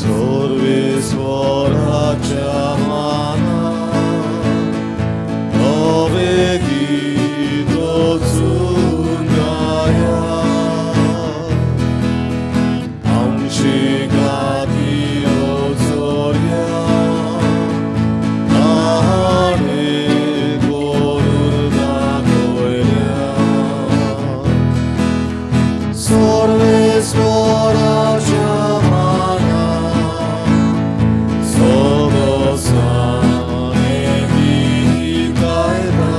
सर्वेस्वराच्या मानान नवें गीत वचून गाया. आमची गाती ओचोरया ताणें करून दाखयल्या. सर्वेस्वराच्या मानान सदसाने गीत गायता.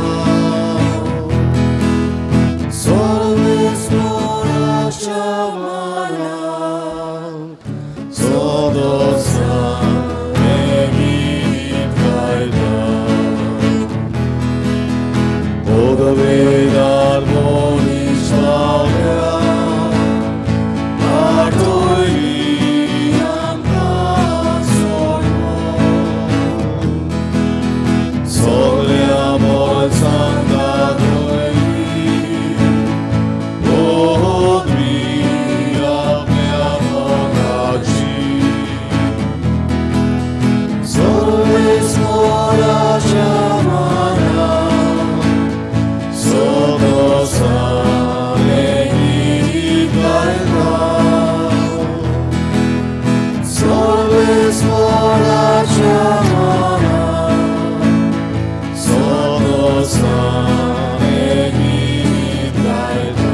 सर्वेस्वराच्या मानान सदसाने गीत गायता. पदवेदार मनीस लावल्या आठवणी आमकां सोडून सगळ्या वर्सांक दाखयली पदवी आपल्या मोगाची. सर्वेस्वराच्या मानान सदसाने गीत गायता. सर्वेस्वराच्या मानान सदसाने गीत गायता.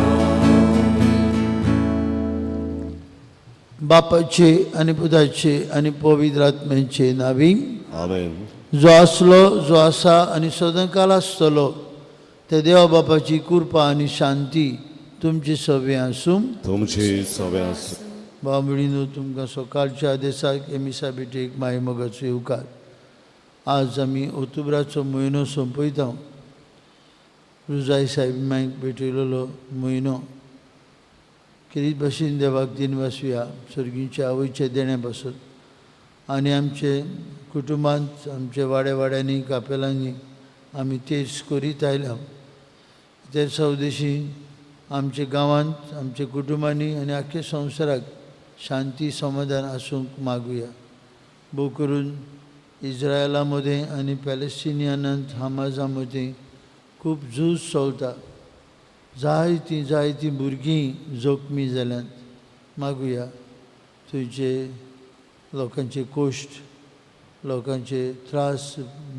बापाचे आनी पुताचे आनी पवित्र आत्म्याचे नावी. आमेन. जो आसलो, जो आसा आनी सदांकाल आसतलो त्या देवा बापाची कृपा आनी शांती तुमची सगळीं आसूं. तुमची सगळें आसूं. भाव भयणीनो, तुमकां सकाळच्या आदेसाक हे मिसा भेटेक माय मोगाचो येवकार. आज आमी ऑक्टोबराचो म्हयनो सोंपयता. रुजाय साहेब मायक भेटयलेलो म्हयनो खेरीत भशेन देवाक दिनवासुया सर्गीच्या आवयच्या देण्या पासून. आनी आमचे कुटुंबांत, आमच्या वाड्या वाड्यांनी, कापेलांनी आमी तेर्स करीत आयल्या. तेर्सा उद्देशी आमच्या गांवांत, आमच्या कुटुंबांनी आनी आख्ख्या संवसाराक शांती समाधान आसूंक मागुया. भोव करून इस्रायला मदें आनी पॅलेस्टिनियनांत हमाजा मदें खूब झूज चलता. जायतीं जायतीं भुरगीं जखमी जाल्यांत. मागुया थंयचे लोकांचे कोश्ट, लोकांचे त्रास,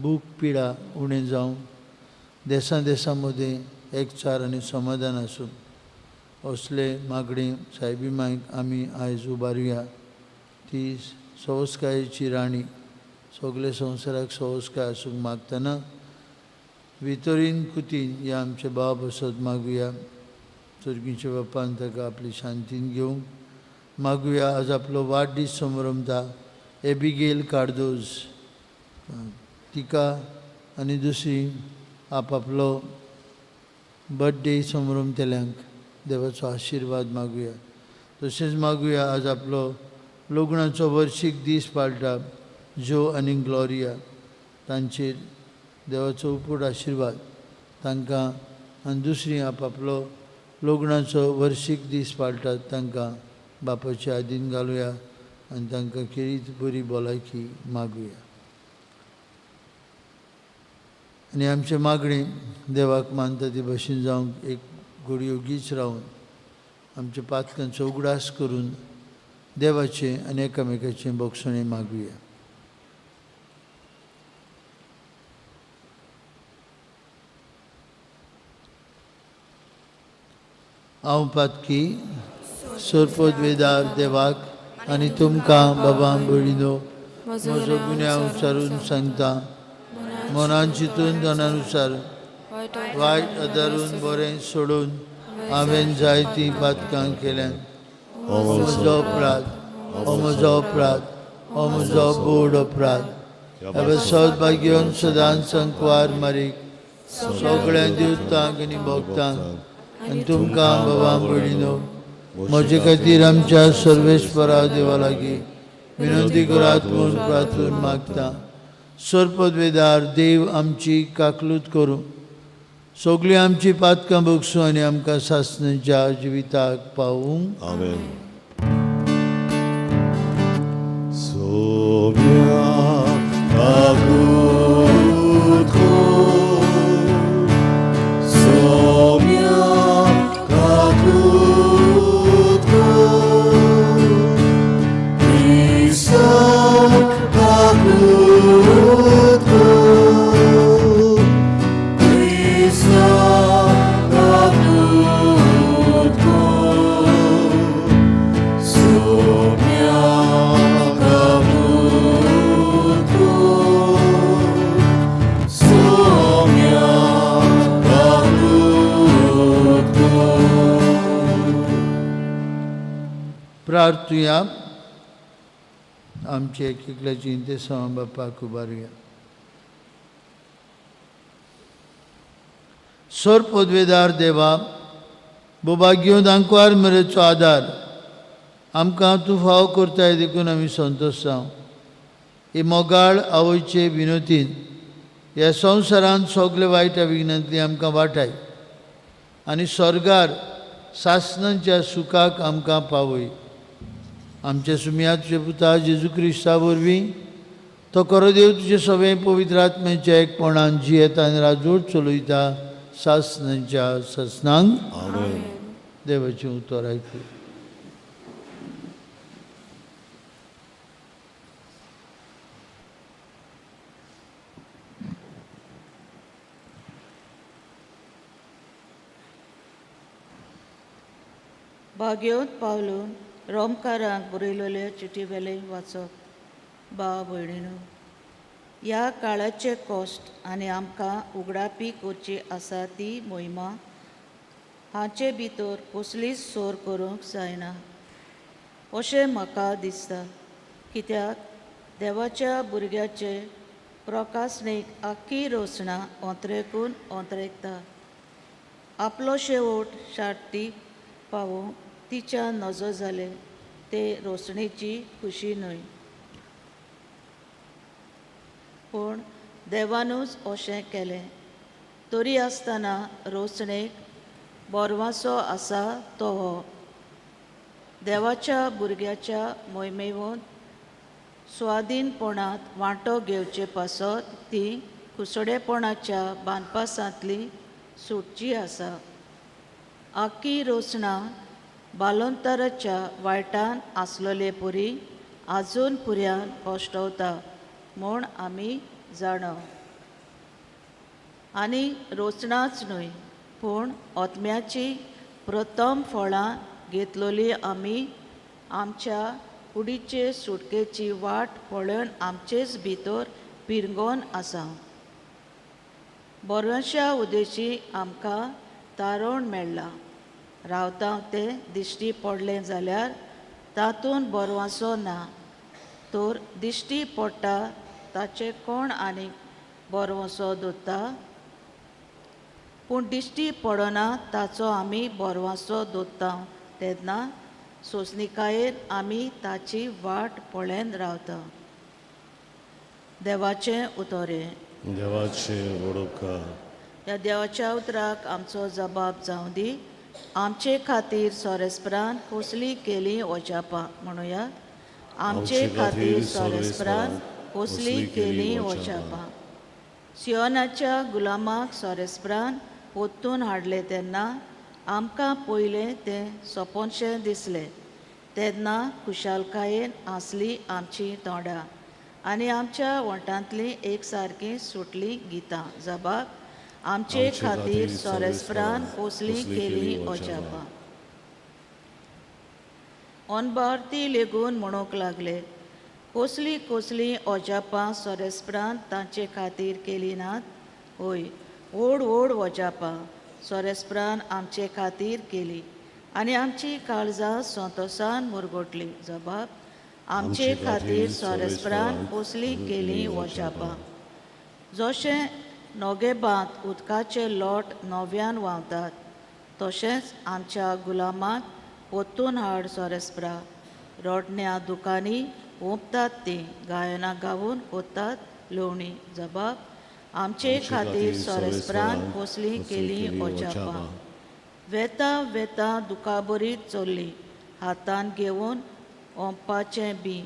भूक पिडा उणें जावं, देसां देसां मदें एकचार आनी समाधान आसूं. असले मागणी सायबी मायक आमी आयज उबारुया. ती सवस्कायेची राणी सगळे संवसाराक सवस्काय आसूंक मागतना वितोरीन कुतीन ह्या आमच्या भाव बसत मागुया. चुरगींच्या बापान ताका आपली शांतीन घेवंक मागुया. आज आपलो वाडदीस समरंभता एबिगेल कार्दोज तिका आनी दुसरी आपआपलो बड्डे समरंभतेल्यांक देवाचो आशिर्वाद मागुया. तशेंच मागुया आज आपलो लग्नाचो वर्शीक दीस पाळटा जो आनी ग्लोरिया तांचेर देवाचो उपट आशिर्वाद तांकां आनी दुसरी आपआपलो लग्नाचो वर्शीक दीस पाळटात तांकां बापाचे आदीन घालुया आनी तांकां खेरीत बरी भलायकी मागुया. आनी आमचें मागणें देवाक मानता ते भशेन जावंक एक घडयो गीच रावन आमच्या पातकांचो उगडास करून देवाचें आनी एकामेकाचें भोगसणें मागुया. हांव पातकी सोरपोदवेदार देवाक आनी तुमकां बाबा भयणीनो म्हजो गुन्यांव उच्चारून सांगता. मनान चिंतून तनानुसार वायट आदारून बरें सोडून हांवें जायतीं पातकां केल्यांत. हो म्हजो अपराध, हो म्हजो अपराध, हो म्हजो बोड अपराध. सौभाग्योन सदांच संकवार मारीक सगळ्या देवतांक आनी भक्तांक आनी तुमकां बाबा भयणीनो म्हजे खातीर आमच्या सर्वेस्परा देवा लागीं विनंती करात म्हूण प्रार्थून मागता. सर्पदवेदार देव आमची काकलूत करूं, सगळीं आमची पातकां भोगसूं आनी आमकां सासणाच्या जिविताक पावूं. आमेन. प्रार्थुया. आमचे एक एकल्याची इंतेसांव बापाक उबारुया. सोर पदवेदार देवा, बोभाग्यो दांकवार मेरेचो आदार आमकां तूं फावो करताय देखून आमी संतोश जावं. ही मोगाळ आवयचे विनोतीन ह्या संवसारांत सगळे वायट विघ्नांतली आमकां वाटाय आनी स्वर्गार सासणांच्या सुखाक आमकां पावय. आमच्या सुमया तुजे पुता जेजू क्रिस्ता वरवीं तो खरो देव तुजे सगळे पवित्र आत्म्याच्या एकपणान जियेता आनी राजवट चलयता सासणांच्या सासणांक. आमेन. देवाचें उतर आयकू. भाग्योत पावलून रोमकारांक बरयलेले चिटी वेलें वाचप. भाव भयणीनो, ह्या काळाचे कश्ट आनी आमकां उगडापी करची आसा ती मोहिमा हाचे भितर कसलीच सोर करूंक जायना अशें म्हाका दिसता. कित्याक देवाच्या भुरग्याचे प्रकासणेक आख्खी रोसणां ओंतरेकून ओंतरेकता. आपलो शेवट शार्तीक पावोवंक तिच्या नजो जालें ते रोसणेची खुशी न्हय, पूण देवानूच अशें केलें. तरी आसतना रोसणेक बोरवासो आसा तो हो देवाच्या भुरग्याच्या मोहिमेवंत स्वाधीनपणांत वांटो घेवचे पासत ती कुसडेपणाच्या बांदपासांतली सुटची आसा. आख्खी रोसणां बालोंतराच्या वायटान आसलेले पुरी आजून पुऱ्यान कश्टवता म्हूण आमी जाणा. आनी रोसणाच न्हय पूण आत्म्याची प्रथम फळां घेतलेली आमी आमच्या कुडीचे सुटकेची वाट पळोवन आमचेच भितर पिरंगोन आसा. बऱ्याचशा उदेशी आमकां तारण मेळ्ळां. रावता तें दिश्टी पडलें जाल्यार तातूंत बरवासो ना, तर दिश्टी पडटा ताचें कोण आनीक बरवसो दवरता? पूण दिश्टी पडना ताचो आमी बरवासो दवरता तेन्ना सोंसणिकायेन आमी ताची वाट पळयन रावता. देवाचें उतरें. देवाचे वडोका. ह्या देवाच्या उतराक आमचो जबाब जावं दी. आमचे खातीर सोरेस्परान कसली केली ओजापां म्हणुया. आमचे खातीर सोरेस्परान कसली केली ओजापां. सियोनाच्या गुलामाक सोरेस्परान पोत्तून हाडलें तेन्ना आमकां पयलें तें सपनशें दिसलें. तेन्ना खुशालकायेन आसली आमची तोंडां आनी आमच्या वटांतलीं एक सारकीं सुटलीं गितां. जबाब आमचे खातीर सोरेस्परान कसली केली ओजापां. अनभारती लेगून म्हणूंक लागले, कसली कसली ओजापां सोरेस्परान तांचे खातीर केली नात? हय, व्हड व्हड ओजापां सोरेस्परान आमचे खातीर केली आनी आमची काळजां संतोसान मुरगोटली. जबाब आमचे खातीर सोरेस्परान कसली केली ओजापां. जशें नोगेबांत उदकाचे लोट नव्यान व्हांवतात तशेंच आमच्या गुलामाक पोत्तून हाड सोरेस्परा. रोडण्या दुकांनी ओंपतात तीं गायनां गावन कोत्तात लोवणी. जबाब आमचे खातीर सोरेस्परान कसली केली ओजापां. वेता वेता दुकाबरीत चल्ली हातान घेवन ओंपपाचें बी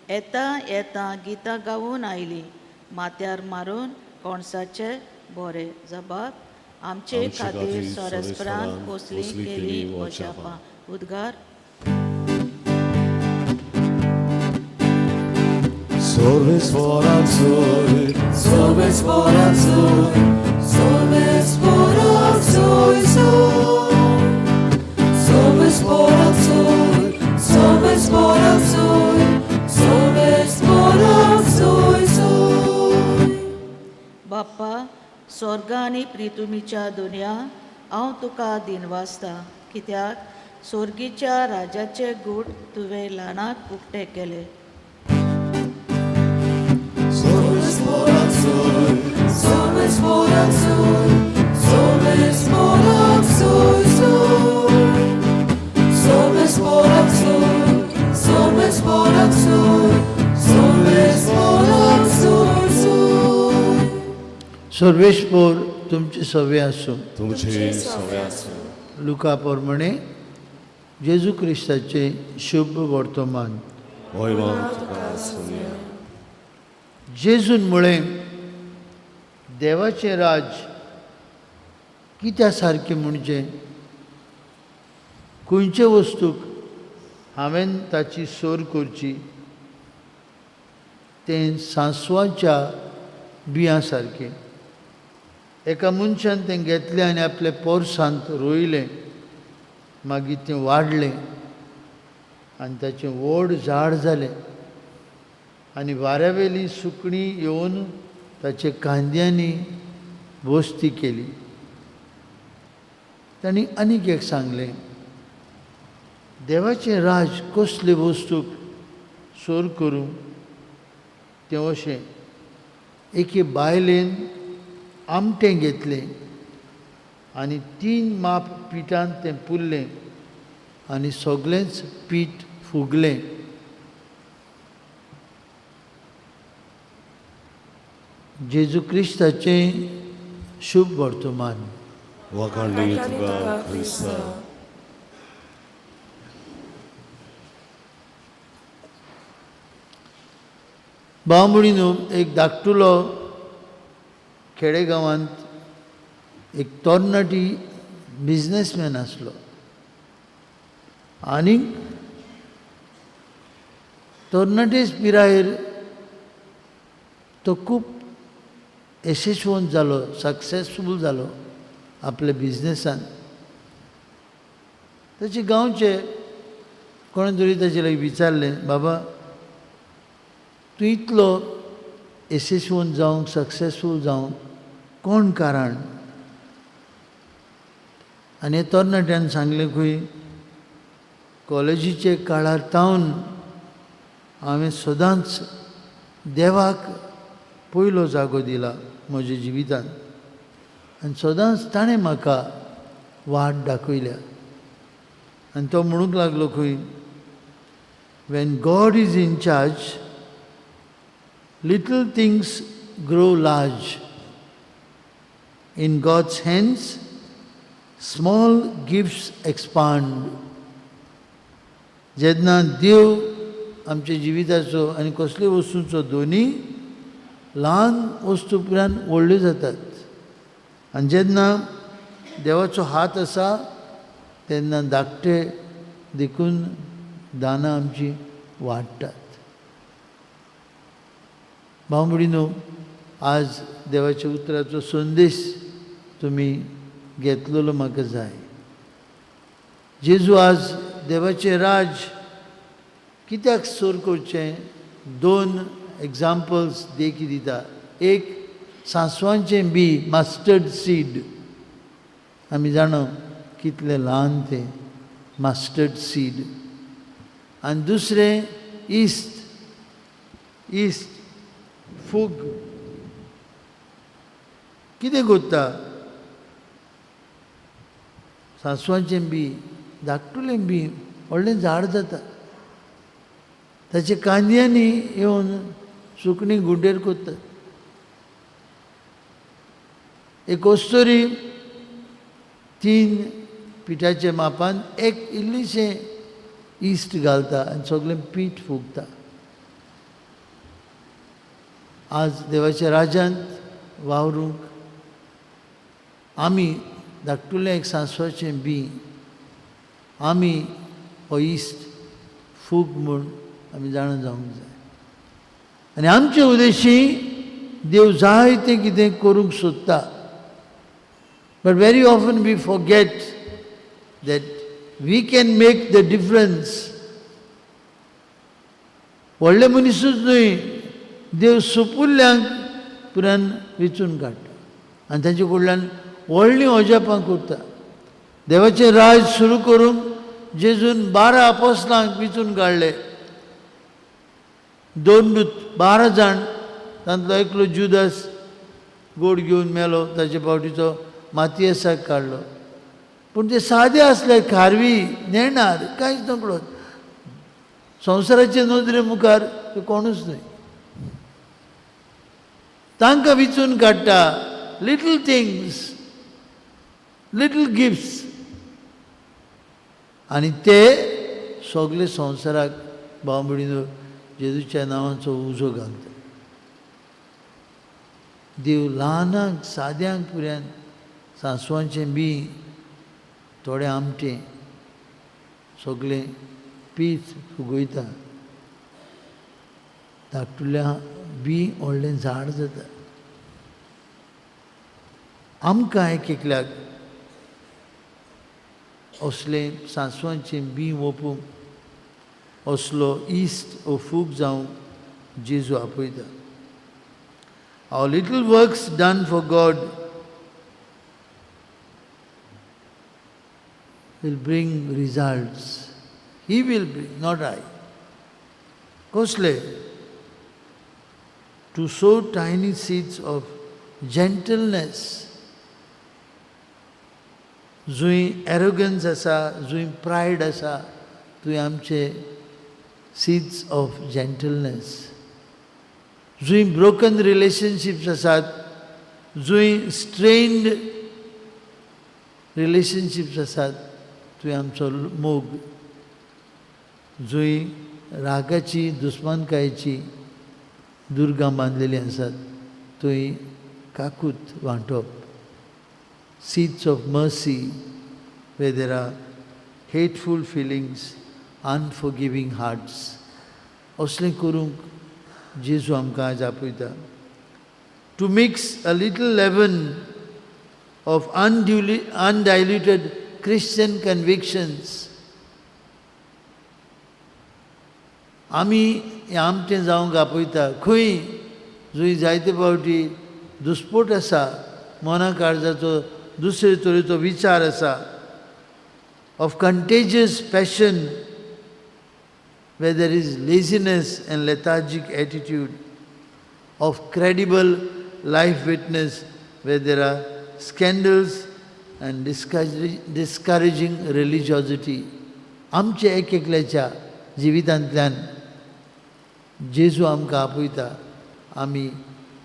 येता येता गितां गावून आयली माथ्यार मारून कोणसाचे बोरे. जबाब आमचे खातीर सोरेस्परान कसली केली ओजापां. उद्गार. सर्वेस्पराचोय, सर्वेस्पराचोय, सर्वेस्पराचोय, सर्वेस्पराचोय, सर्वेस्पराचोय, सर्वेस्पराचोय. बाप्पा, स्वर्ग आनी प्रितुमीच्या दुनिया हांव तुका दिनवासता, कित्याक सोर्गीच्या राजाचे गूट तुवें ल्हानाक उक्ते केले. Somes moraxui, somes moraxui, somes moraxui, somes moraxui, somes moraxui. सर्वेस्पोर तुमचे सवे आसूं. तुमचे सवे आसूं. लुका प्रमाणे जेजू क्रिस्ताचें शुभ वर्तमान. महिमा तुका आसुया. जेजून म्हळें, देवाचें राज कित्या सारकें म्हणजे खंयचे वस्तूक हांवें ताची सोर करची? तें सांसवाच्या बियां सारकें. एका मनशान तें घेतलें आनी आपल्या पोरसांत रोयलें. मागीर तें वाडलें आनी ताचें व्हड झाड जालें आनी वाऱ्यावेली सुकणीं येवन ताचे कांद्यांनी वस्ती केली. तांणी आनीक एक सांगलें, देवाचें राज कसले वस्तूक सोर करूं? तें अशें, एके बायलेन आमटें घेतलें आनी 3 माप पिठान तें पुरलें आनी सगळेंच पीठ फुगलें. जेजू क्रिस्ताचें शुभ वर्तमान. वाखाणणी तुका क्रिस्ता. भाव भयणीनो, एक धाकटुलो खेडेगांवांत एक तरणाटी बिजनेसमॅन आसलो आनी तरणाटेच पिरायेर तो खूब यशस्वंत जालो, सक्सेसफूल जालो आपल्या बिजनेसान. ताचे गांवचे कोणें तरी ताचे लागीं विचारलें, बाबा तूं इतलो यशस्वंत जावंक, सक्सेसफूल जावंक कोण कारण? आनी तरणाट्यान सांगलें, खंय कॉलेजीचे काळार तावन हांवें सदांच देवाक पयलो जागो दिला म्हज्या जिवितांत आनी सदांच ताणें म्हाका वाट दाखयल्या. आनी तो म्हणूंक लागलो खंय, when God is in charge little things grow large. In God's hands small gifts expand. जेन्ना देव आमच्या जिविताचो आनी कसले वस्तूचो दोनी ल्हान वस्तू उपरांत व्हडल्यो जातात आनी जेन्ना देवाचो हात आसा तेन्ना धाकटे देखून दानां आमची वाडटात. भाव भयणीनो, आज देवाच्या उतराचो संदेश तुमी घेतलेलो म्हाका जाय. जेजू आज देवाचें राज कित्याक सोर करचें 2 एग्जाम्पल्स देखी दिता. एक सांसवांचें बी, मास्टर्ड सीड. आमी जाणा कितलें ल्हान तें मास्टर्ड सीड. आनी दुसरें इस्ट, इस्ट फूग. कितें करता? सांसवांचें बी, धाकटुलें बी व्हडलें झाड जाता. ताचे कांद्यांनी येवन सुकणीं गुड्डेर करतात. एक अस्तुरी 3 पिठाच्या मापान एक इल्लीशें इस्ट घालता आनी सगळें पीठ फुगता. आज देवाच्या राज्यांत वावरूंक आमी धाकटुलें एक सांसवाचें बी, आमी हो इस्ट फूग म्हूण आमी जाणा जावंक जाय. आनी आमचे उद्देशी देव जायतें कितें करूंक सोदता. But very often we forget that we can make the difference. व्हडले मनीसूच न्हय, देव सुपुल्ल्यांक पुरान वेंचून काडटा आनी तांचे कडल्यान व्हडलीं अजापां करता. देवाचें राज सुरू करूंक जेजून 12 आपोस्लांक विचून काडले, 2 12 जाण, तांतलो एकलो जुदास गोड घेवन मेलो, ताचे फावटीचो मातियसाक काडलो. पूण ते सादे आसले, खारवी, नेणार, कांयच नकळो, संवसाराचे नदरे मुखार ते कोणूच न्हय. तांकां विचून काडटा, लिटल थिंग्स, लिटल गिफ्ट्स, आनी ते सगळे संवसाराक भाव भयणीनो जेजूच्या नांवाचो उजो घालता. देव ल्हानांक साद्यांक पुऱ्यान सांसवांचें बी थोडें आमटें सगळें पीच फुगयता, धाकटुल्या बी व्हडलें झाड जाता. आमकां एक एकल्याक असलें सांसवांचें बी ओपूंक, असलो इश्ट ओ फूग जावंक जेजू आपयता. Our little works done for God will bring results. He will bring, not I. Kosle, to sow tiny seeds of gentleness. जुंय arrogance आसा, जुंय pride आसा, तुवें आमचे seeds of gentleness. जुंय broken relationships आसात, जुंय strained relationships आसात, तुवें आमचो मोग. जुंय रागाची, दुस्मानकायेची दुर्गां बांदलेलीं आसात, थंय काकूत वांटप. Seeds of mercy where there are hateful feelings, unforgiving hearts. असलें करूंक जेजू आमकां आयज आपयता. To mix a little leaven of undiluted Christian convictions. आमी हें आमचें जावंक आपयता. खंय जंय जायते फावटी दुस्पोट आसा, मना काळजाचो दुसरे तरेचो विचार आसा, of contagious passion where there is laziness and lethargic attitude, of credible life witness where there are scandals and discouraging religiosity. आमच्या एक एकल्याच्या जिवितांतल्यान जेजू आमकां आपयता, आमी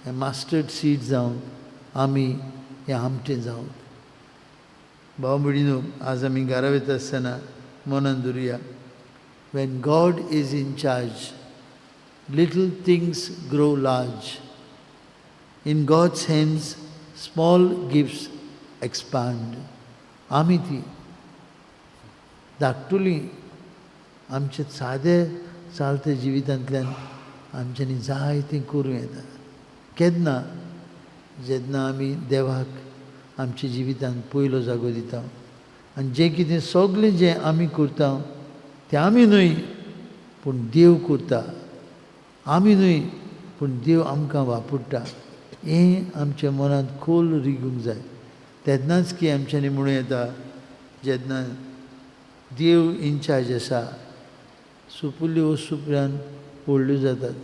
हें मास्टर्ड सीड जावंक, आमी हें आमटें जावंक. भाव भयणीनो, आज आमी घरा वयता आसतना मनान धरुया, when God is in charge, little things grow large. In God's hands, small gifts expand. आमी ती धाकटुली आमचे सादे चालते जिवितांतल्यान आमच्यांनी जायतें करूं येता. केन्ना? जेन्ना आमी देवाक आमच्या जिवितांत पयलो जागो दिता आनी जें कितें सगळें जें आमी करता तें आमी न्हय पूण देव करता, आमी न्हय पूण देव आमकां वापरता, हें आमच्या मनांत खोल रिगूंक जाय. तेन्नाच की आमच्यांनी म्हणूं येता, जेन्ना देव इनचार्ज आसा, सुपुल्ल्यो वस्तू उपरांत व्हडल्यो जातात.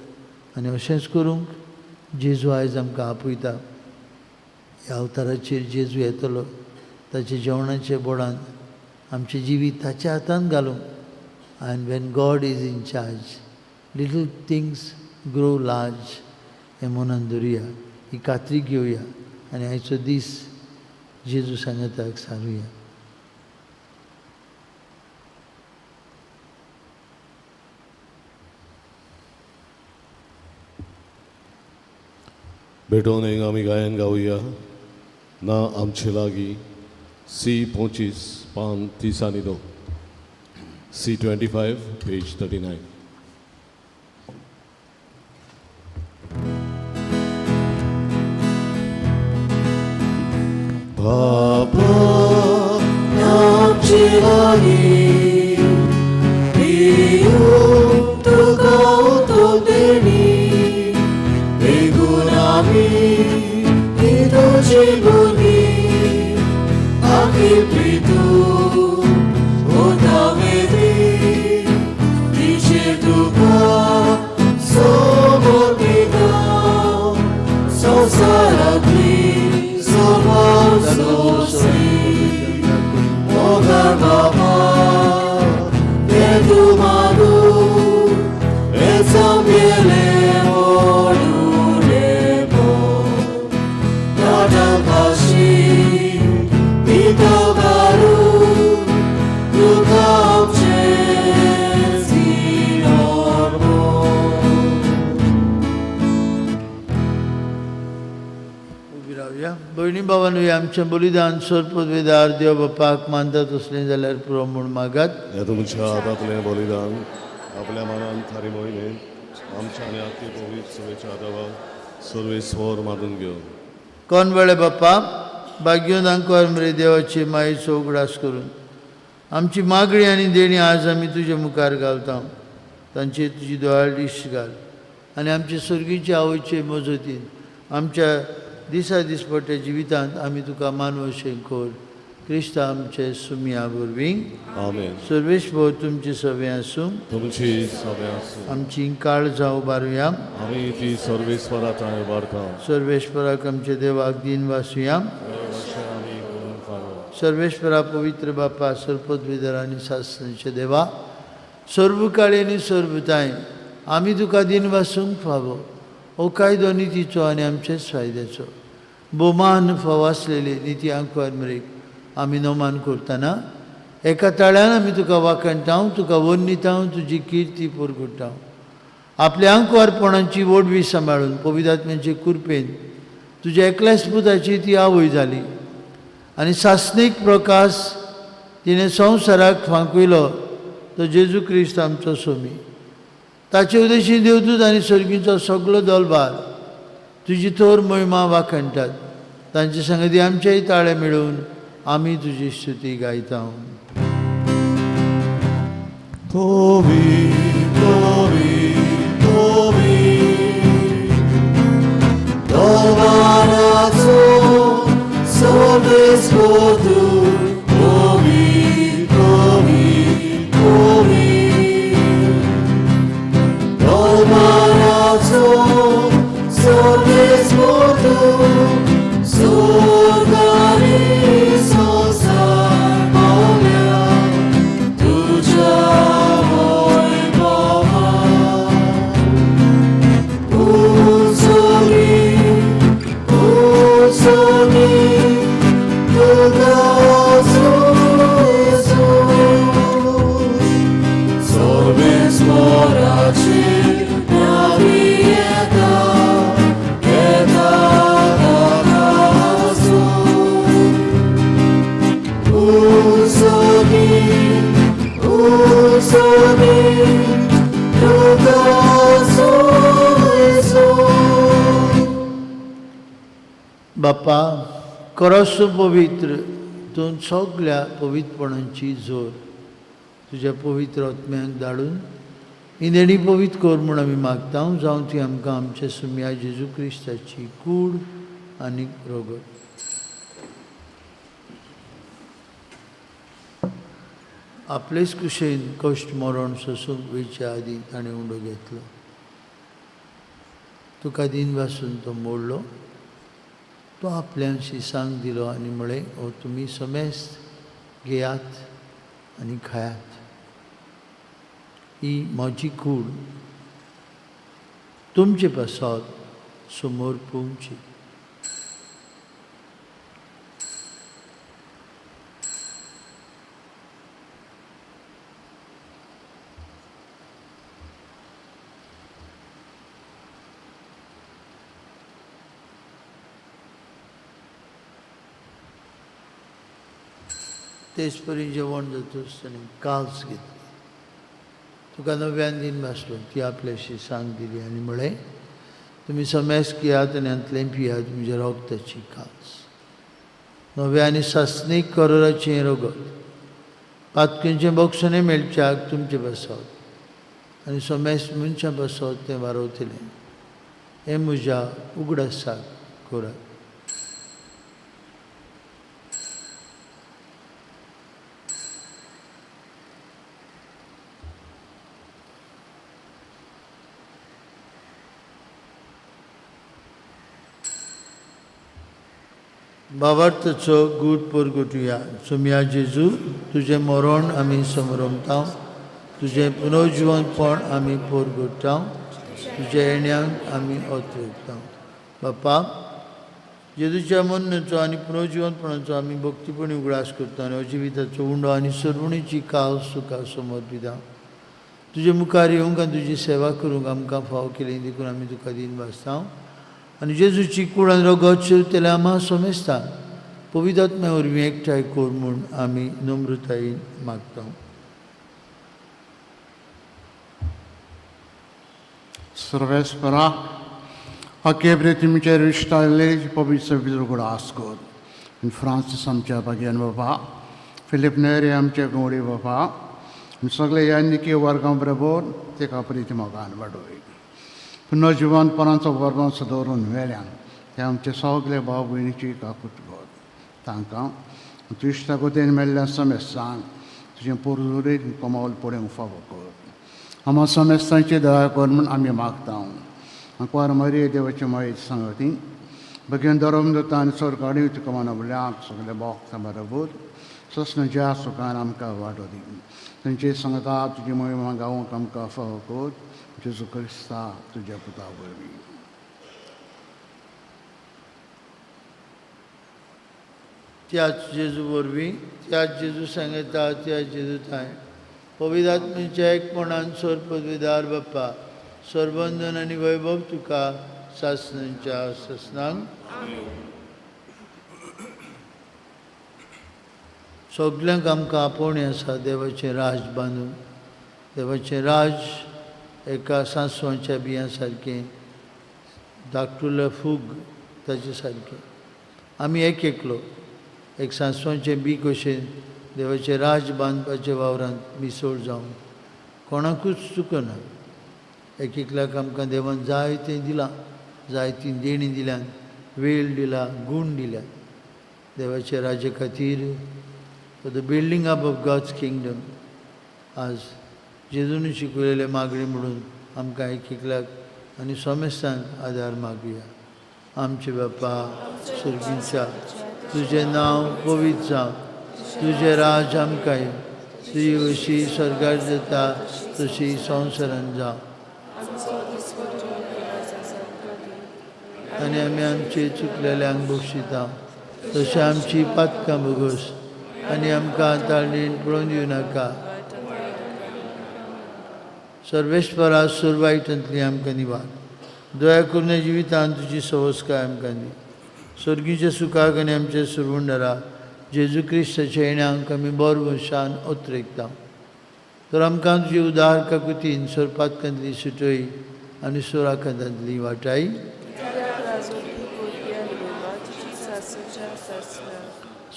आनी अशेंच करूंक जेजू आयज आमकां आपयता. ह्या अवताराचेर जेजू येतलो, ताच्या जेवणाच्या बोडान आमचें जिवीत ताच्या हातान घालूंक. And when God is in charge, little things grow large. हें मनान धरुया, ही खात्री घेवया आनी आयचो दीस जेजू सांगाताक सारुया. भेटोवन एक आमी गायन गावया ना आमचे लागीं, सी 25 पान 32, C 25 page 39. बाबा आमचे लागीं दिवंक तुका उतोदेणी, बेगून आमी तुजी भुरगीं, आखी प्रितू उतावे. भयणी भावानू आमचें बलिदान सर्पवेदार देव बापाक मानता तसलें जाल्यार पुरो म्हूण मागात. हें तुमच्या हातांतलें बलिदान आपल्या मनान थारी मोहिमेन आमच्या आनी आत्ती पवित्र सवेच्या देवा सर्वेस्वर मानून घेवन. कोण वेळे बाप्पा भाग्योन आंकवार मरे देवाची मायेचो उगडास करून आमची मागणी आनी देणी आज आमी तुजे मुखार घालता, तांची तुजी दोळ्यार दिश्ट घाल आनी आमचे सर्गीचे आवयचे मजतीन आमच्या दिसा दिसपट्ट्या जिवितांत आमी तुका मानवशें कर. क्रिस्ता आमचे सुमया वरवीं. आमेन. सर्वेस्पर तुमचे सवे आसूं. तुमची सभा आसूं. आमची काळजां उबारुया. आमी ती सर्वेस्वरा थंय उबारता. सर्वेस्पराक आमच्या देवाक दीन वासुया. अशें आमी करूंक फावो. सर्वेश्वरा पवित्र बापा सर्पदविधर आनी सासणाचे देवा, सर्वकाळी आनी सर्वताय आमी तुका दीन वासूंक फावो. हो कायदो नितीचो आनी आमचेच फायद्याचो भोवमान फावो आसलेले निती आंकवार मरेक आमी नोमान करतना एका ताळ्यान आमी तुका वाखणटा, तुका वर्णिता, तुजी किर्ती परगुट्टा. आपल्या आंकवारपणाची वडवी सांबाळून पवित्र आत्म्याचे कृपेन तुज्या एकल्याच पुताची ती आवय जाली आनी सासणीक प्रकाश तिणें संवसाराक फांकयलो तो जेजू क्रिस्त आमचो सोमी. ताचे उदेशी देवदूत आनी सर्गीचो सगलो दलबार तुजी थोर महिमा वाखणटात. तांचे संगती आमचेय ताळे मेळून आमी तुजी स्तुती गायता. Tovi, Tovi, Tovi, Dovarazo, Soveskotu, Tovi, Tovi, Tovi, Dovarazo, Soveskotu, Surgari sonsar pavल्या, तुझ्या वैभवा. उजोगी, उजोगी, तुका जेजू. सर्वेस्पराची नावी येता, येता ताका. उजोगी, उजोगी, तुका जेजू. बापा करसो पवित्र तूं सगल्या पवित्रपणाची जोर तुज्या पवित्र आत्म्याक धाडून ही देणी पवित्र कर म्हूण आमी मागता. जावं ती आमकां आमच्या सुमया जेजू क्रिस्ताची कूड आनी रोगत. आपलेच कुशेन कश्ट मरण सोसूंक वयच्या आदीं ताणें उंडो घेतलो. तुका दीन वासून तो मोडलो, तो आपल्यान शिसांक दिलो आनी म्हळें, हो तुमी समेस्त घेयात आनी खायात, ही म्हजी कूड तुमचे पासत समोर पोवची. तेच परी जेवण जातूच ताणें काल्स घेतली, तुका नव्यान दीन भासलो, ती आपल्याशी सांग दिली आनी म्हळें, तुमी समेस्त घेयात आनी हांतलें पियात, म्हज्या रोगताची काल्स, नव्या आनी सासणीक करोराचें रगत, पातकेंचें बक्षणें मेळच्याक तुमचें बसत आनी समेस्त मनशां बसत तें वारवतलें. हें म्हज्या उगडासाक करात. बाबार्थचो गूट परगटुया. सोमया जेजू, तुजें मरण आमी समरमता, तुजें पुनर्जिवनपण आमी परगट्टा, तुज्या येण्याक आमी अतरता. बापा जेजूच्या मरणाचो आनी पुनर्जिवनपणाचो आमी भक्तीपणी उगडास करता आनी जिविताचो उंडो आनी सर्वणीची कास तुका समर्पिता. तुजे मुखार येवंक आनी तुजी सेवा करूंक आमकां फावो केली देखून आमी तुका दीन भासता. आनी जेजूची कुडान रगत शिरतले आमा समेस्ता पवित्र आत्म्या वरवीं एकठांय कर म्हूण आमी नम्रतायेन मागता. सर्वेस्परा अकेबरे तुमचेर विश्ताले पवित्र उगडास कर आनी फ्रांसीस आमच्या भाग्यान बाबा, फिलीप नेरी आमचे गवडी बाबा, आनी सगळे ह्या निकी वर्गां बरोबर तेका प्रिती मोगान वाडोय. पुनर्जिवनपणाचो वर्मांस दवरून वेल्यान ते आमचे सगळे भाव भयणीची काकूत कर. तांकां तुश्टा गोतेन मेल्ल्या समेस्तांक तुजें पोरजुरीत कमावल पळोवंक फावो कर. आमा समेस्तांची दया कर म्हूण आमी मागता. आंकवार मरिये देवाची मायेची सांगती भगेन धरम दत्ता आनी सरकारी तुका मनवल्याक सगळे भोगता बरोबर सस्नाच्या सुखान आमकां वाटो दी. तांचे सांगता तुजी महिमा गावंक आमकां फावो कर. जेजू क्रिस्ता तुज्या पुता वरवीं. त्याच जेजू वरवीं, त्याच जेजू सांगता, त्याच जेजू थांय पवित्र आत्म्याच्या एकपणान सोर पदवीदार बाप्पा सरबंधन आनी वैभव तुका सासणांच्या सासणांक. सगल्यांक आमकां आपोवणें आसा देवाचें राज बांदून. देवाचें राज एका सांसवाच्या बियां सारकें, धाकटुलो फूग ताचे सारकें. आमी एक एकलो एक सांसवाचें बी कशें देवाचें राज बांदपाच्या वावरांत मिसळ जावन कोणाकूच चुकना. एक एकल्याक आमकां देवान जाय तें दिलां, जाय तीं देणीं दिल्यान, वेळ दिला, गूण दिल्या. देवाच्या राज्या खातीर, for the building up of God's kingdom, आज जेजून शिकयलेले मागणी म्हणून आमकां एक एकल्याक आनी समेस्तांक आदार मागुया. आमचे बापा सर्गींच्या, तुजें नांव पवित्र जावं, तुजें राज आमकां येवं, तुजी अशी स्वर्गार जाता तशी संवसारान जावं. आनी आमी आमचे चुकलेल्यांक बक्षिता तशें आमची पातकां भोगोस आनी आमकां ताळणीन पळोवन दिवं नाका. सर्वेस्परा सुरवायटांतली आमकां निवार. दया करून जिवितान तुजी सवस्काय आमकां दी. स्वर्गीच्या सुखाक आनी आमच्या सुरवंडरा जेजू क्रिस्ताच्या येण्याक आमी बरो शान ओतरेकता. तर आमकां तुजी उदार काकुतीन सोरपातकांतली सुटय आनी सोराकांतांतली वाटाय.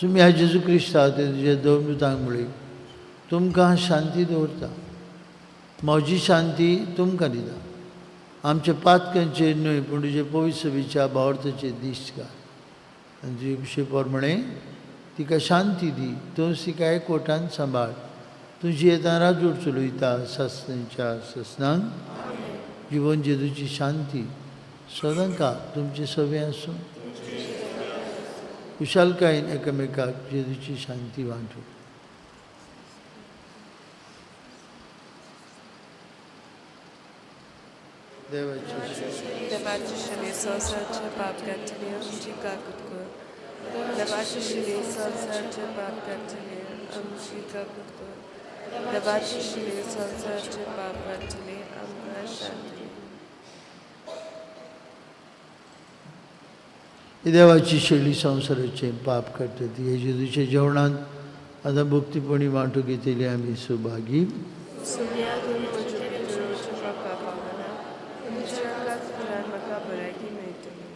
तुमी ह्या जेजू क्रिस्ता ते तुज्या दोन दुतांक म्हळी, तुमकां शांती दवरता, म्हजी शांती तुमकां दिता. आमच्या पातकांचेर न्हय पूण तुजे पवित्र सभेच्या भावार्थाचेर दिश्ट घाल. आनी तुजे विशय प्रमाणे तिका शांती दी, तूंच तिका एकवटान सांबाळ. तुजी येता राजूर चलयता सासणाच्या सासणांक. जिवन जेजूची शांती सदांकाळ तुमचे सवे आसूं. कुशालकायेन एकामेकाक जेजूची शांती वांटू. देवाची देवाची शिली संवसाराचे पाप काडटली आमची काकूत कर. देवाची शिली संवसाराचे पाप काडटली आमची काकूत कर. देवाची शिली संवसाराचे पाप काडटली आमकां शांती. देवाची शैली संवसाराचें पाप काडटा ती हे जेजूच्या जेवणांत आतां भक्तीपणी वांटू घेतली आमी सुभागी. सुम्या तूं म्हज्या भितर वचूंक म्हाका पावना, पूण तुज्या एकाच उतरान म्हाका भलायकी मेळटली.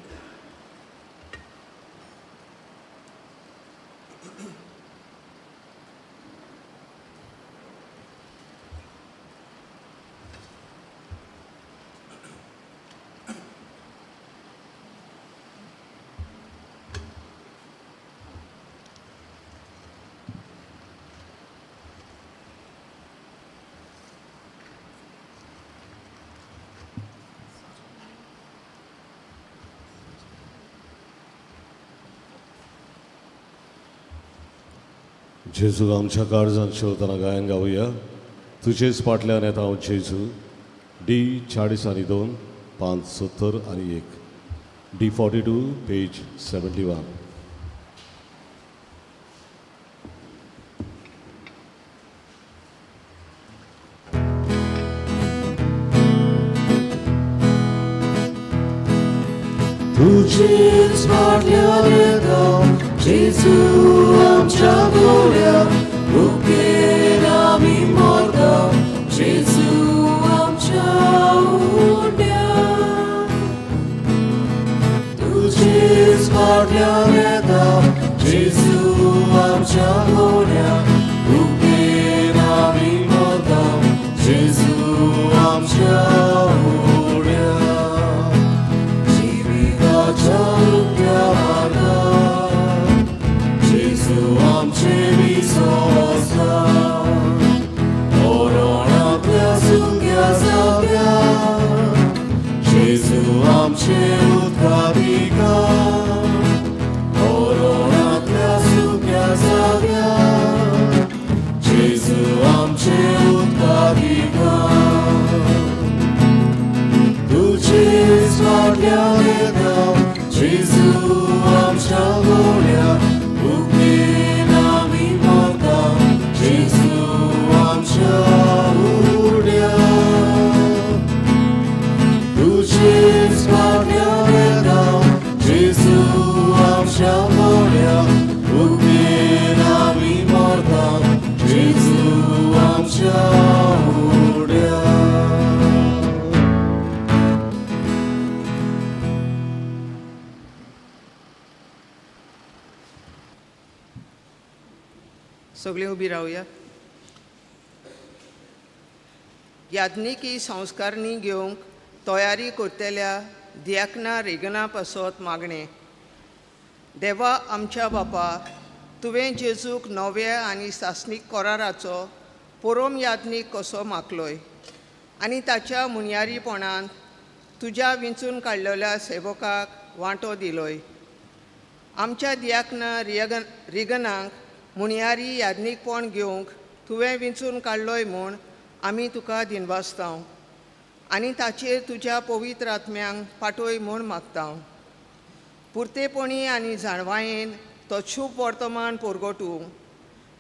जेजू आमच्या काळजान शेवतना गायन गावया. तुजेच फाटल्यान येता हांव जेजू. डी 40 आनी 2 5 70 आनी 1. डी 42 पेज 71. तुजेच फाटल्यान येता जेजू आमच्या गोड्या भुकेन आमी मरता जेजू आमच्या उंड्या तुजेच फाटल्यान येता जेजू आमच्या गोड्या भुकेन आमी मरता जेजू आमच्या उड्या जिविताच्या उक्त्या मार्गार जेजू आमचे विसव आसा मरणांतल्या सुक्या जाग्यार जेजू आमचे उदकाधिकार मरणांतल्या सुक्या जाग्यार जेजू आमचे उदकाधिकार तुजेच फाटल्यान येता जेजू आमच्या गोड्या भुकेन आमी मरता जेजू आमच्या उड्या तुजेच फाटल्यान येता जेजू आमच्या गोड्या भुकेन आमी मरता जेजू आमच्या उड्या. सगळीं उबी रावया. याज्ञिकी संस्कारणी घेवंक तयारी करतल्या दियाकना रेगना पासत मागणें. देवा आमच्या बापा, तुवें जेजूक नव्या आनी सासणीक कराराचो पोरोम याज्ञीक कसो मागलोय आनी ताच्या मुनयारीपणान तुज्या विंचून काडलेल्या सेवकाक वांटो दिलोय. आमच्या दियाकना रिगनाक मुणयारी याज्ञीकपण घेवंक तुवें विंचून काडलोय म्हूण आमी तुका दिनवासताव आनी ताचेर तुज्या पवित्र आत्म्यांक पाटोय म्हूण मागताव. पुरतेपणी आनी जाणवायेन तो शुभ वर्तमान पोरगोटू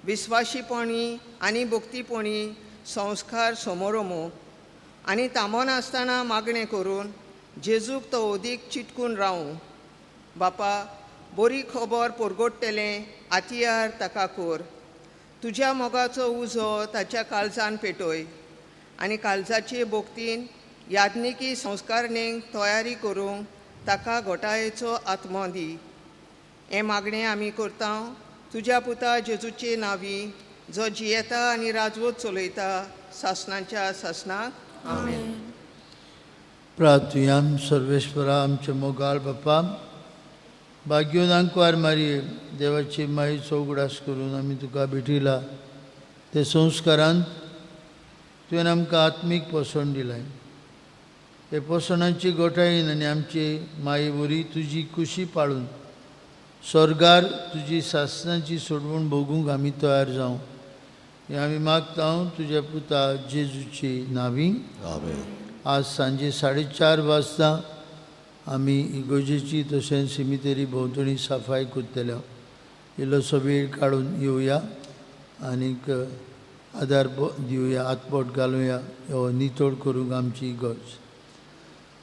विस्वाशीपणी आनी भक्तीपणी संस्कार समोरमो आनी थांबनासतना मागणें करून जेजूक तो अदीक चिटकून रावूं. बापा, बरी खबर पोरगोट्टेलें आतियार ताका कोर. तुज्या मोगाचो उजो ताच्या काळजान पेटय आनी काळजाचे भोक्तीन याज्ञिकी संस्कारणेक तयारी करूंक ताका घोटायेचो आत्मो दी. हें मागणें आमी करता तुज्या पुता जेजूचे नांवी, जो जियेता आनी राजवत चलयता सासणाच्या सासणाक. आमेन. प्रार्थुयाम. सर्वेश्वरा, आमच्या मोगाळ बापा, भाग्योनांकवार मारये देवाची मायेचो उगडास करून आमी तुका भेटिला ते संस्कारांत तुवें आमकां आत्मीक पोसण दिलाय. हे पोसणाची गोठायेन आनी आमची माये वरी तुजी कुशी पाळून स्वर्गार तुजी सासणाची सोडवण भोगूंक आमी तयार जावं हें आमी मागता तुज्या पुता जेजूची नांवी. आमेन. आज सांजे 4:30 वाजता आमी इगोजेची तशेंच सिमितेरी भोंवतणी सफाई करतले. इल्लोसो वेळ काडून येवया आनीक आदार दिवया, हातबोट घालुया हो नितळ करूंक आमची इगर्ज.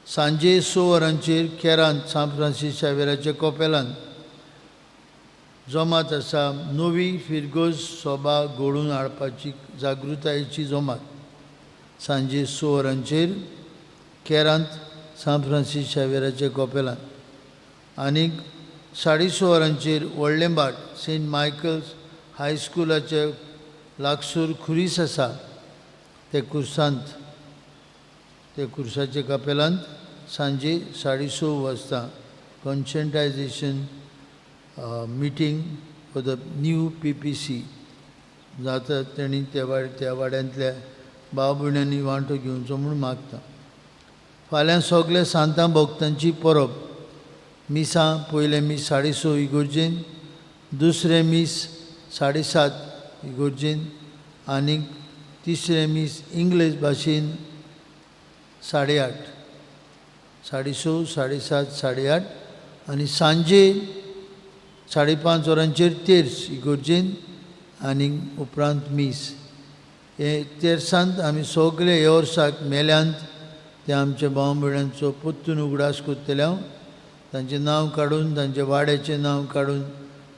सांजे 6 वरांचेर केरांत सांत फ्रांसीस शावेराच्या कोपेलान जमात आसा. नवी फिरगोज सोबा घडोवन हाडपाची जागृतायेची जमात सांजे 6 वरांचेर केरांत सांत फ्रांसीस शावेराच्या कोपेलान. आनीक 6:30 वरांचेर व्हडलें भाट सेंट मायकल्स हायस्कुलाचे लागसूर खुरीस आसा ते कुर्सांत, ते कुर्साच्या कपेलांत सांजे 6:30 वाजता conscientisation meeting for the new PPC जाता. तेणी त्या वाड्यांतल्या भाव भयणांनी वांटो घेवचो म्हूण मागता. फाल्यां सगल्या सांतां भक्तांची परब. मिसां, पयलें मीस 6:30 इगोर्जेन, दुसरें मीस 7:30 इगोर्जेन आनी तिसरें मीस इंग्लीश भाशेन 8:30. 6:30, 7:30, 8:30 आनी सांजे 5:30 वरांचेर तेर्स इगोर्जेन आनी उपरांत मीस. हे तेर्सांत आमी सगळे हे वर्साक मेल्यांत ते आमच्या भाव भयणांचो परतून उगडास करतले हांव. तांचें नांव काडून, तांच्या वाड्याचें नांव काडून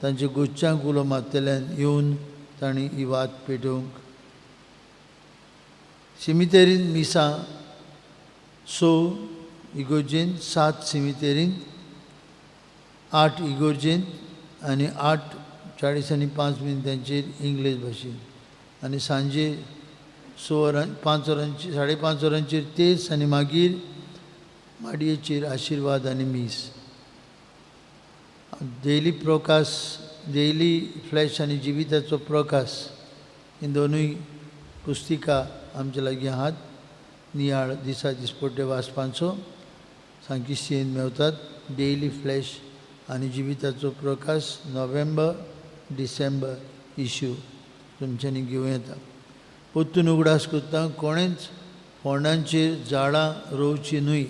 तांचे गुच्चांक उलो मारतल्यान येवन तांणी ही वात पेटोवंक. सिमितेरीन मिसां 6 इगोर्जेन, 7 सिमितेरीन, 8 इगोर्जेन आनी 8:40 इंग्लीश भाशेन आनी सांजे 6 वरां 5 वरांचेर 5:30 वरांचेर तेज आनी मागीर माडयेचेर आशिर्वाद आनी मीस. डेली प्रकाश, डेली फ्लॅश आनी जिविताचो प्रकाश ही दोनूय पुस्तिका आमच्या लागीं आहात. नियाळ दिसा दिसपट्टे वाचपांचो सामकी सेन मेवतात. डेली फ्लॅश आनी जिविताचो प्रकाश नोव्हेंबर डिसेंबर इश्यू तुमच्यांनी घेवं येता. परतून उगडास करता, कोणेंच फोंडांचेर झाडां रोवचीं न्हय,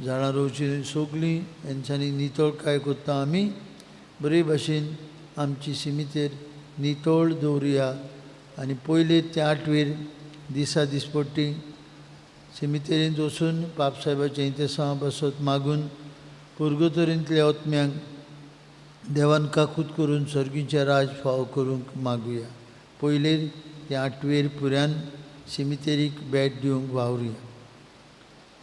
झाडां रोवचीं न्हय. सगळीं हेंच्यांनी नितळकाय करता आमी. बरे भाशेन आमची सिमितेर नितळ दवरुया आनी पयलीं ते 8वेर दिसा दिसपट्टी सिमितेरींत वचून बापसाहेबाचें इंतेसांव बसत मागून पुर्गोतरींतल्या आत्म्यांक देवान काकूत करून सर्गीचें राज फावो करूंक मागुया. पयलीं ते 8वेर पुऱ्यान सिमितेरीक भेट दिवंक वावरुया.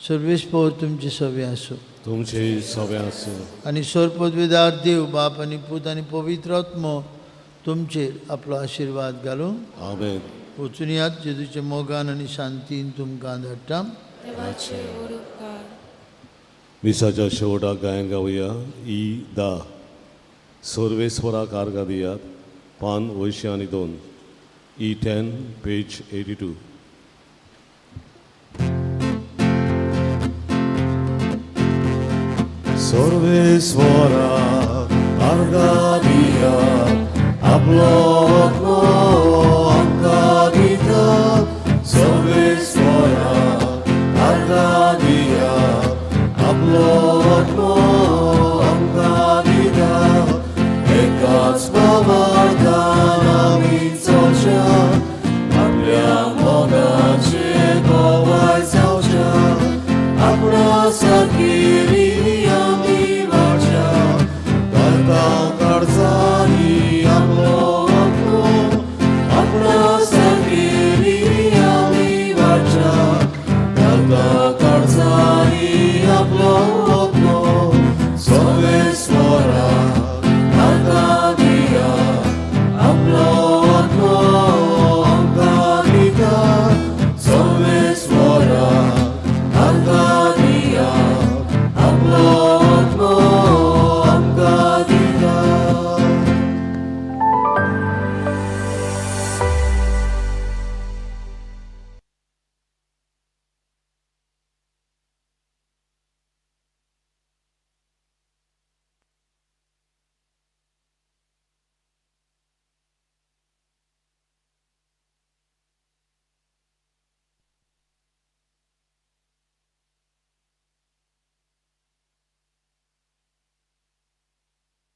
सर्वेस्पर तुमचे सवे आसूं. तुमचे सवे आसूं. आनी सर्वपदवेदार देव बाप आनी पूत आनी पवित्र आत्मो तुमचेर आपलो आशिर्वाद घालूं. आमेन. वचून यात जेजूच्या मोगान आनी शांतीन तुमकां धाडटा. देवाचे व्हड उपकार. मिसाच्या शेवटाक गायन गावया ई 10 सर्वेस्वराक आर्गां दियात, पान 82, ई 10 पेज 82. सर्वेस्वरा आर्गां दियात, आपलो आत्मो आमकां दिता. सर्वेस्वरा आर्गां दियात, आपलो आत्मो आमकां दिता. एकाच बाबार्थान आमी चलच्या, आपल्या मोगाचे गोवाय जावच्या, आपणा सारकी आमी वाडच्या, करता काळजांनी आपलो आत्मो, आपणा सारकी आमी वाडच्या, करता काळजांनी आपलो